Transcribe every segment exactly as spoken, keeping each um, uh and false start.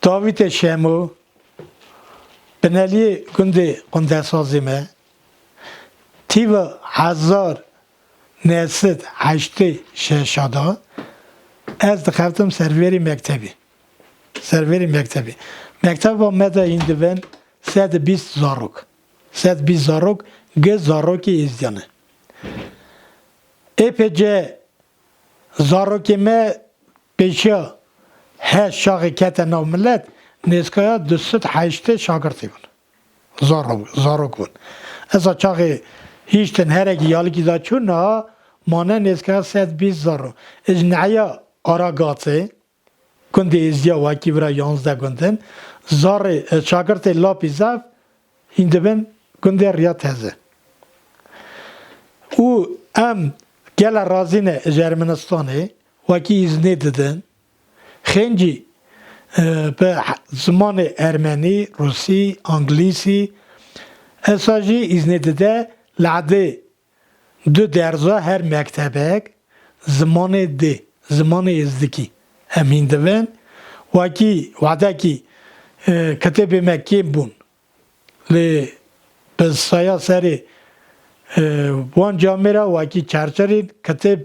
Davîtê Şemo, bineliyê gundê Qundesazê me, tîva hezar neh sed heştê şeş de ez dixeftim serverê mektebê. Serverê mektebê. Mekteba me de hîn dibin sed bîst zarok. Sed bîst zarok, gi zarokê êzdiyan e. Ê pê ce zarokê me pêşiya heşt çaxê kete nav milet, nêzkaya du sed heştê şagirtê bûn. Zarok, zarok bûn. Esa çaxê hiştin herekî yalikî da çû, niha mane nêzkaya sed bîst zarok. Ji neheya Aragatê, gundê êzdiya wekî vira yanzdeh gundin, zarê, e, şagirtê lapî zaf hîn dibin gundê Riya Teze. Û em gele razî ne ji Ermenistanê, wekî îznê didin. Xêncî, e, bi he-, zimanê ermenî, rûsî, anglîsî, esa jî îznê dide li edê du derza her mektebek zimanê dê, zimanê êzdikî em hîn dibin. Wekî wedekî, e, kitêbê me kêm bûn. Lê bi saya serê, e, wan camêra wekî çerçerîn kitêb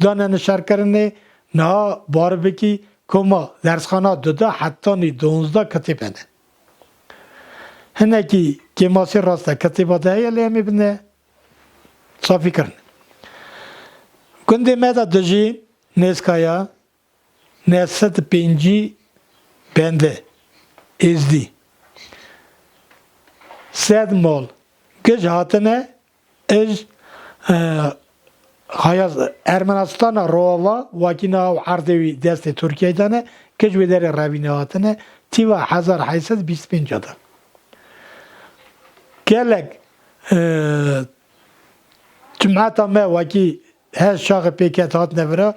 dane nişerkirinê, niha bar bikî koma dersxana duda hetanî donzdeh kitêb hene. Hinekî kêmasî rast e, kitêba de heye lê em ê bine safî kirin. Gundê me de dijî nêzkaya neh sed pêncî bende êzdî. Sed mal gij hatine, ij, e, haya Ermenistana rojava, wekî niha ew erdê wî destê Tirkiyeyê de ne, gij wê derê revîne hatine, tîva hezar heyt sed bîst pênc de. Gelek, e, cimeta me wekî heşt çaxê pêket hatine vira.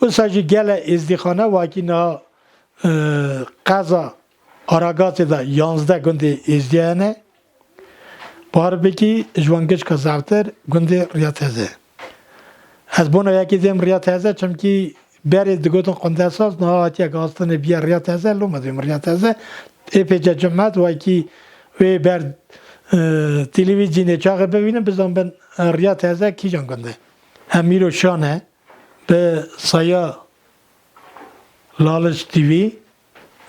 Wisa jî gele êzdîxane wekî niha, e, qeza Aragatê de yanzdeh gundê êzdiya hene. Bar bikî ji wan giçka zaftir gundê Riya Teze. Ez bona yekê dêm Riya Teze, çimkî berê digotin Qundesaz, niha hatiye gaztinê biye Riya Teze, loma dêm Riya Teze. Ê pêce cimet wekî wê ber, e, televîzyonê çaxê bibînin, bizanbin, e, Riya Teze kîjan gund e. Em îro şane bi saya Laliş T V,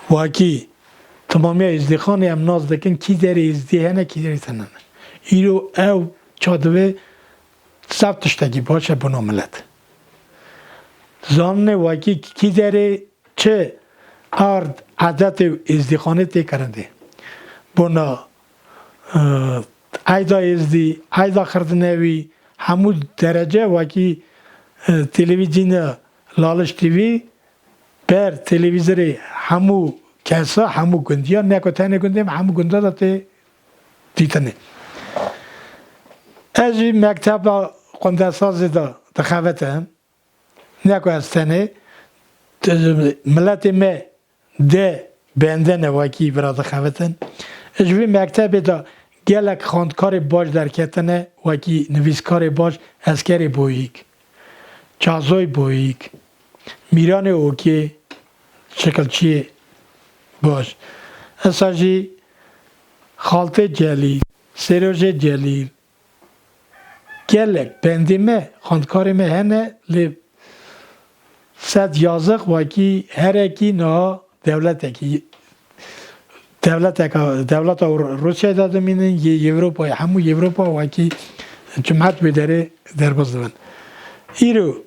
wekî temamiya êzdîxanê em nas dikin, kî derê êzdî hene, kî derê tune ne. Îro ew ça divê zaf tiştekî baş e bona milet. Zaninê wekî kî derê çi erd, edetê û êzdîxanê tê kirindê. Bona, e, eyda êzdî, eyda xirdinewî, hemû derece wekî, e, televîzyona Laliş T V ber televîzorê hemû kesa, hemû gundiya, ne ku tenê gundê me, hemû gunda de tê dîtinê. Ez jî mekteba Qundesazê de dixebitim. Ne ku ez tenê, t-, miletê me deh bende ne wekî vira dixebitin. Ji vê mektebê de gelek xwendkarê baş derketine, wekî nivîskarê baş, Eskerê Boyîk, Çazoy Boyîk, Mîranê Okê, şikilçiyê baş. Esa jî Xaltê Celîl, Sêrojê Celîl, gelek bendê me, xwendkarê me hene, lê sed yazix wekî herekî niha dewletekî, dewleteka, dewleta Rûsyayê de dimînin, yê Ewropayê, hemû Ewropa wekî cimet wê derê derbas dibin. Îro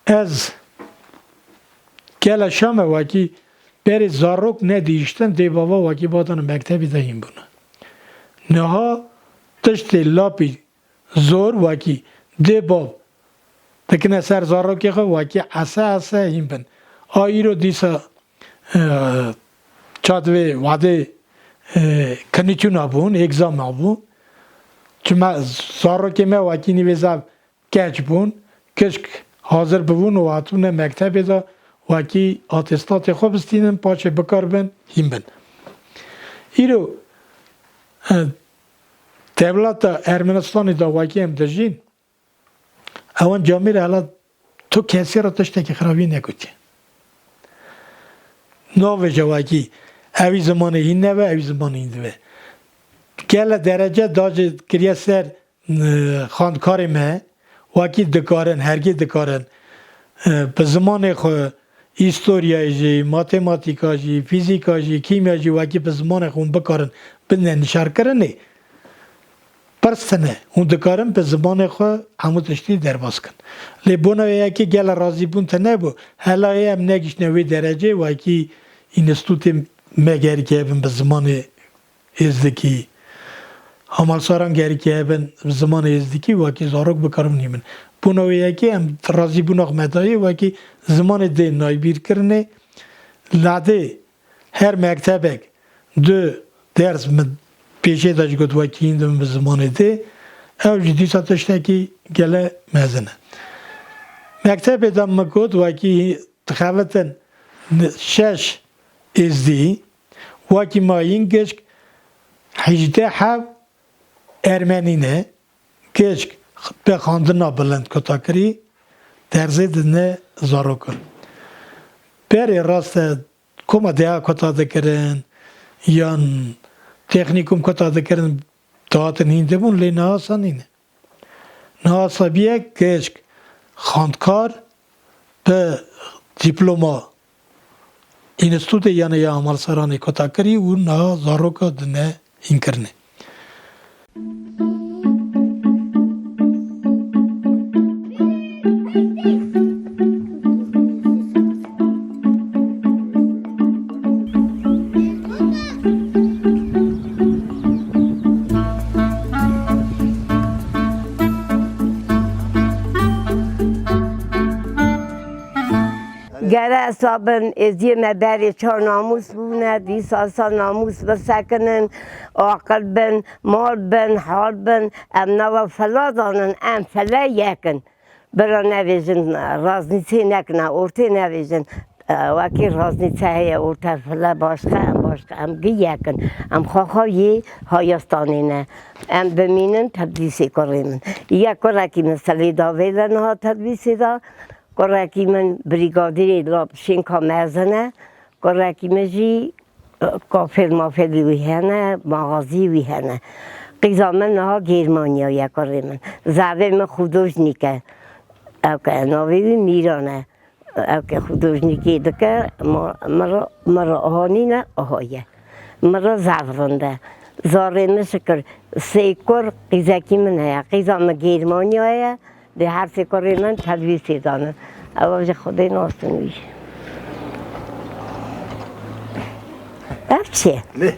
ez gele şame wekî berê zarok nedihiştin, dê bava wekî badana mektebî de hîn bûne. Niha tiştê lapî zor wekî dê bav dikine ser zarokê xwe, wekî ese ese hîn bin. A îro dîsa, e, çativê wadê, e, kinîtûna bûn, egzama bûn. Çima zarokê me wekî nîvê zaf keç bûn, kişk hazir bibûn û hatibûne mektebê de wekî atestatê xwe bistînin, paşê bikaribin hîn bin. Îro, e, dewleta Ermenistanê de wekî em dijîn, ewan camêre hela tu kesê re tiştekî xirabî nekutî. navêje wekî, ewî zimanê hîn nebe, ewî zimanê hîn dibe. Gele derece dacê kiriye ser, e, xwendkarê me, wekî dikarin, hergê dikarin, e, bi zimanê xwe, îstoryayê jî, matematîka jî, fîzîka jî, kîmya jî, wekî bi zimanê xwe hûn bikarin bidine nişarkirinê, pirs tine. Hûn dikarin bi zimanê xwe hemû tiştî derbas kin. Lê bona wê yekê gele razîbûn tine bû. Hela ê em negiştine wê derecê, wekî înstitûtê me gerî hebin bi zimanê êzdikî. Hamalsaran gerî hebin bi zimanê êzdikî, wekî zarok bikarin hîn bin. Bona wê yekê em razîbûna xwe me dayê, wekî zimanê dê nayê bîrkirinê. Ladê her mektebek du ders min pêşê de jî got wekî hîn dibin bi zimanê dê. Ew jî dîsa tiştekî gele mezin e. Mektebê de min got wekî dixebitin şeş êzdî, wekî ma yên gişk hejdeh heb ermenî ne, gişk bi xwendina bilind kotakirî, dersê didine zarokan. Berê rast e, koma deha kota dikirin, yan teknîkum kota dikirin, dihatin hîn dibûn, lê niha sa nîne. Niha sa bûye gişk xwendkar bi dîploma înstitûtê yanê ya Hamalsaranê kota kirî û niha zaroka dine hînkirinê. Gere hesabin, êzdiyê me berê çar namûs bûne, dîsa sa namûs bisekinin, aqil bin, mal bin, hal bin, em nava fela zanin, em fele yekin. Bira nevêjin, raznîçê nekine, ortê nevêjin. E, wekî raznîçe heye, orte file başqa, em başqa, em gi yekin. Em xwe xwe yê Hayastanê ne. Em bimînin tedrîsê kurê min. Yek kurekî min Silêda vêle niha tedrîsê de. Kurekî min brîgadîrê la şênka mezin e. Kurekî min jî, e, kafêl mafêlî wî hene, maxazî wî hene. Qîza min niha Gêrmanya ye, kurê min. Zavê min Xudojnîk e. Ew ke navê wî Mîran e. Ew ke Xudojnîkê dike, ma, min re, min re aha nîne, aha ye. Min re zaf rind e. Zarê min şikir sê kur qîzekî min heye. Qîza min Gêrmanya ye. Dê her sê kurê min tedrîsê danin. Ew jî Xwedê nasin wî. Ev çi ye? Lê.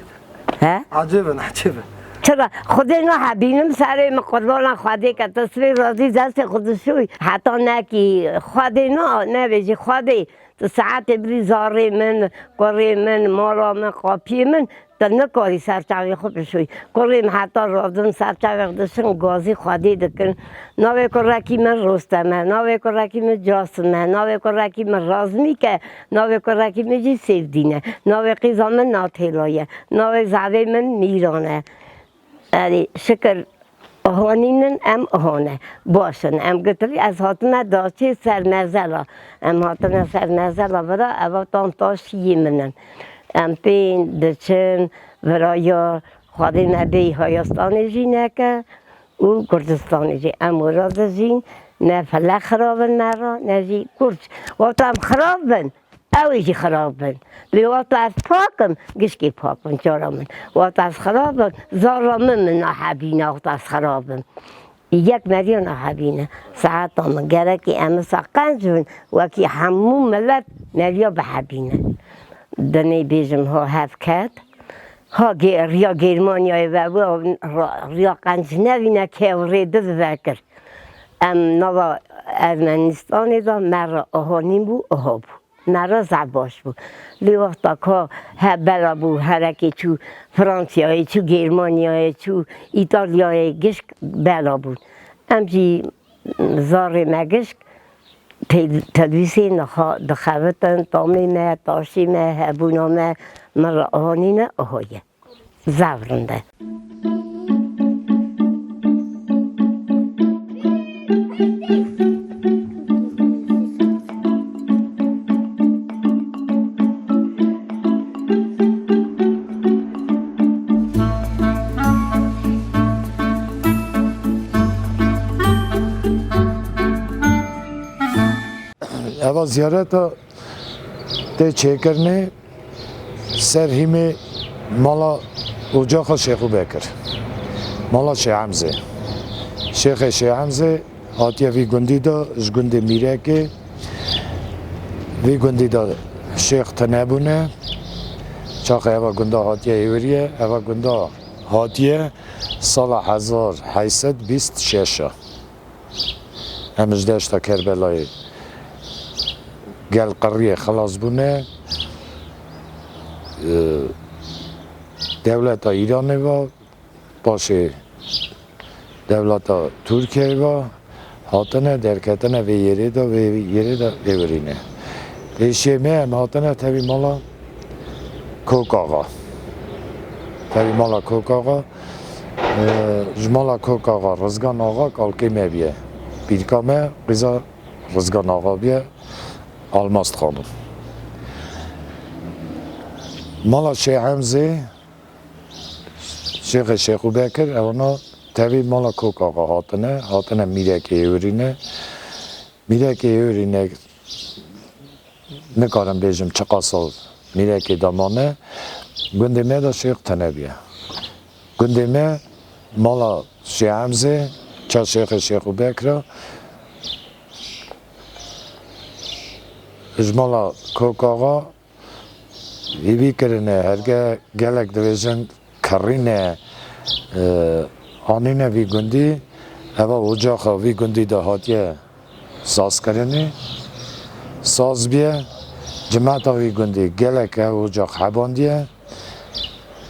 He? Ecêb in, ecêb in. Çira? Xwedê nahebînim serê min qurbana Xwedê ke tu sibê razî destê xwe dişûy. Heta nekî Xwedê na, nevêjî Xwedê. Tu saetê birî zarê min, kurê min, mala min, qapiyê min, tu nikarî ser çavê xwe bişûyî. Kurê min heta razin ser çavê xwe dişin, gazî Xwedê dikin. Navê kurekî min Rostem e, navê kurekî min Casim e, navê kurekî min Razmîk e, navê kurekî min jî Sêvdîn e. Navê qîza min Natêla ye. Navê zavê min Mîran e. Erê, şikir. Hanînin em hane. Baş in. Em gitirî ez hatime daçê ser mezela. Em hatine ser mezela vira, eva tam taşiyê min in. Em tên diçin viraya Xwedê me bêyî Hayastanê jî neke û Kurdistanê jî. Em wira dijîn, ne fele xirab in me re, ne jî kurd. Wexta em xirab bin, ew ê jî xirab bin. Lê wexta ez pak im, gişkê pak bin, cara min. Wexta ez xirab im, zara min min nahebîne, wexta ez xirab im. Yek meriya nahebîne. Saeta min gerekî em wisa qenc bin, wekî hemû milet meriya bihebîne. Dinê bêjim ha hev ket, ha gê-, riya Gêrmanyayê vebû, ra-, riya qenc nevîne, kew rê di vekir. Em nava Ermenistanê de me re aha nîn bû, aha bû. Me re zaf baş bû. Lê wexta ka he bela bû, herekê çû Fransiyayê, çû Gêrmanyayê, çû Îtalyayê, gişk bela bûn. Em jî zarê me gişk te-, tedrîsê niha dixebitin, tamê me, taşê me, hebûna me, min re anîne, aha ye. Zaf rind e. Eva ziyareta tê çêkirinê ser hîmê mala ocaxa Şêxû Bekir. Mala Şêx Hemzê. Şêxê Şêx Hemzê hatiye vî gundî de, ji gundê Mîrekê. Vî gundî de şêx tune bûne. Çaxê eva gunda hatiye êwiriye, eva gunda hatiye sala hezar heyt sed bîst şeş e. Em ji deşta Kerbelayê gel qiriyê xilas bûne. Dewleta Îranê ve, paşê dewleta Tirkiyeyê ve hatine derketine vê yerê de, vê yerê de vêwirîne. Pêşiyê me em hatine tevî mala Kokaxa. Tevî mala Kokaxa, e, ji mala Kokaxa Rizgan Axa kalkê me biye. Pîrka me qîza Rizgan Axa biye, Almast Xanim. Mala Şêx Hemzê, Şêxê Şêxû Bekir, ewana tevî mala Kokaxa hatine, hatine Mîrekê êwirîne. Mîrekê êwirîne, nikarim bêjim çiqas sal Mîrekê de mane, gundê me de şêx tune biye. Gundê me mala Şêx Hemzê, ça Şêxê Şêxû Bekir e, ji mala Kokaxa hêvî kirine, herge gelek dibêjin kirîne, e, anîne vî gundî, eva ocaxa vî gundî de hatiye sazkirinê, saz biye, cimeta vî gundî gelek ev ocax hebandiye.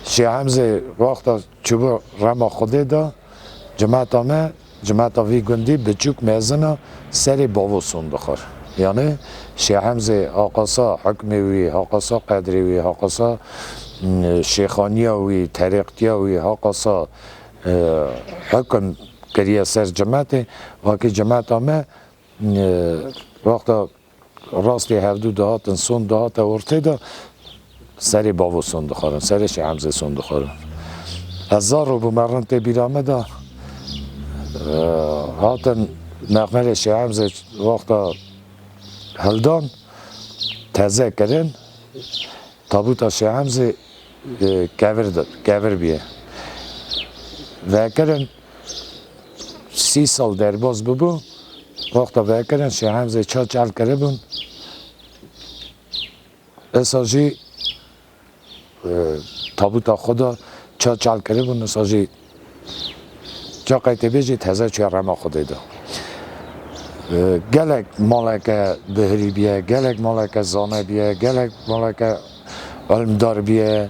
Şêx Hemzê wexta çûbû rema Xwedê de, cimeta me, cimeta vî gundî biçûk mezin e, serê bavo son dixwar. Yanî Şêx Hemzê haqasa hukmê wî, haqasa qedrê wî, haqasa, m, şêxaniya wî, terêqtiya wî, haqasa, e, hukum kiriye ser cimetê, wekî cimeta me, e, wexta rastê hevdû dihatin, son dihate ortê de, serê bavo son dixwarin, serê Şêx Hemzê son dixwarin. Ez zar û bûme, rind tê bîra me de, e, hatin mexmerê Şêx Hemzê wexta hildan, teze kirin, tabûta Şêx Hemzê, e, kevir de, kevir bûye. Vekirin, sî sal derbas bûbû, wexta vekirin Şêx Hemzê ça çal kiribûn, esa jî, e, tabûta xwe de ça çal kiribûn, esa jî ça qey tê bêjî teze çûye rema Xwedê de. E, gelek maleke bihirî bûye, gelek maleke zane bûye, gelek maleke ilmdar bûye,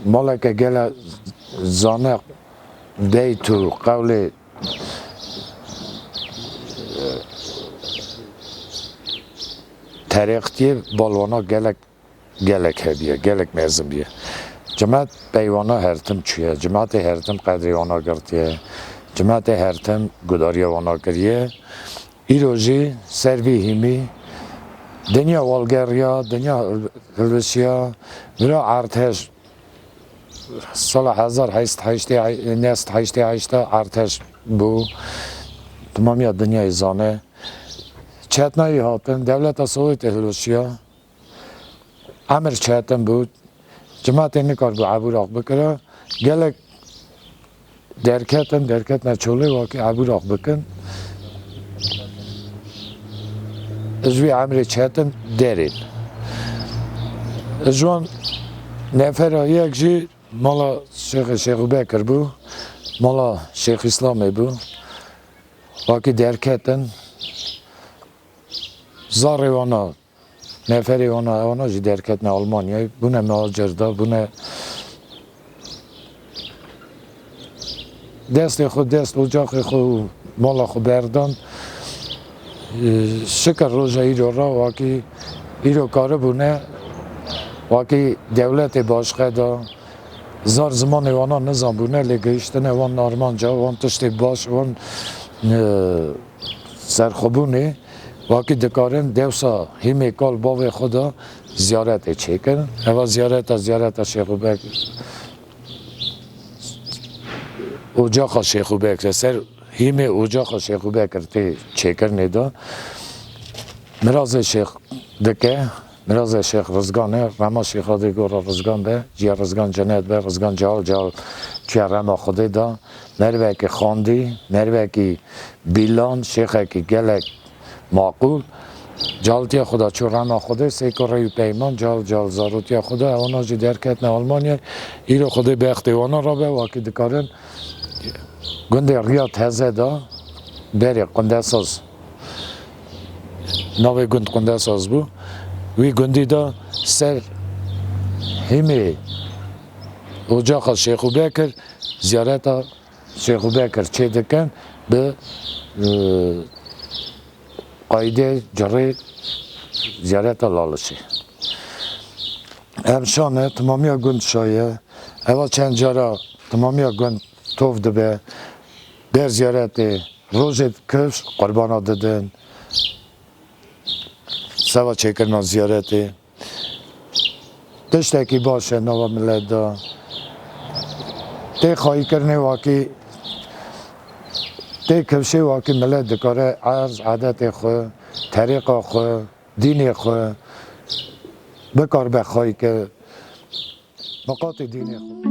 maleke gele zane beyt û qewlê terêqtiyê balwana gelek, gelek hebûye, gelek mezin bûye. Cimet pey wana her tim çûye, cimetê her tim qedrê wana girtiye, cimetê her tim gudariya wana kiriye. Îro jî ser vî hîmî dinya walgeriya, dinya hilwişiya, vira erdhej sala hezar heyt sed heştê, neh sed heştê heşt de erdhej bû. Temamiya dinyayê zane. Çetnayî hatin, dewleta Sowêtê hilweşiya. Emir çetin bû. Cimetê nikaribû ebûraq bikira. Gelek derketin, derketine çolê wekî ebûraq bikin. Ji vî emrê çetin derên. Ji wan nefera yek jî mala Şêxê Şêxû Bekir bû, mala Şêx Îslamê bû. Wekî derketin, zarê wana, neferê wana, wana jî derketine Almanyayê, bûne muhacir da, bûne destê xwe, dest ocaxê xwe û mala xwe berdan. Şikir roja îro ra, wekî îro karibûne, wekî dewletê başqe da, zar zimanê wana nizanbûne, lê gihiştine wan armanca, wan tiştê baş, wan, e, serxwebûnê, wekî dikarin dewsa hîmê kal bavê xwe de ziyaretê çêkirin. Eva ziyareta, ziyareta Şêxû Bek-, ocaxa Şêxû Bekir, ser hîmê ocaxa Şêxû Bekir tê çêkirinê de. Mirazê Şêx dike, Mirazê Şêx Rizgan e, rema Şêxa dê gora Rizgan be, ciya Rizgan cenet be, Rizgan cehal cehal çiye rema Xwedê da, mervekî xandî, mervekî bîlan, şêxekî gelek maqûl, caltiya Xweda çû rema Xwedê, sêko rey û peyman, cehal cehal zarotiya Xweda, ewana jî derketine Almanyayê, îro Xwedê bextê wana rabe, wakî dikarin gundê Riyad Heze da, berê Qundesaz, navê gund Qundesaz bû. Wî gundî de ser hîmê ocaxa Şêxû Bekir ziyareta Şêxû Bekir çê dikin bi, e, qaydê cirê ziyareta Lalişê. Ev şan e, timamiya gund şaye. Eva çend cara timamiya gund tov dibe. Ber ziyaretê rojê kifş qurbana didin. Seva çêkirina ziyaretê. Tiştekî baş e nava milet de. Tê xayîkirinê wakî, tê kifşê wakî milet dikare erz, edetê xwe, terîqa xwe, dînê xwe bikaribe xayîkir. Miqatê dînê xwe.